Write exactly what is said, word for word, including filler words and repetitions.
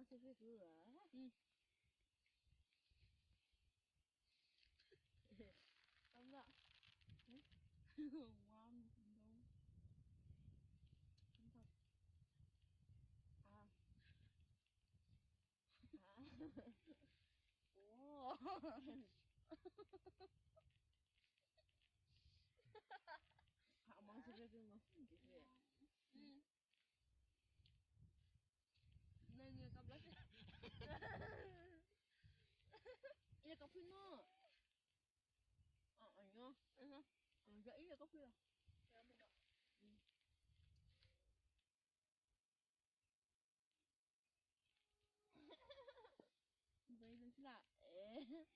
Sisi sura. Hmm. Tamna. Hmm? Warm, no. Tamna. Ah. Ah. Oh. Ah, amang sisi sura. Hmm. Nang ya kapla. Ya kapla no. Ah, ah, ya. Aha. Ah, ya, iya kapla. Ya, mama. Hmm. Baik, sudah. Eh.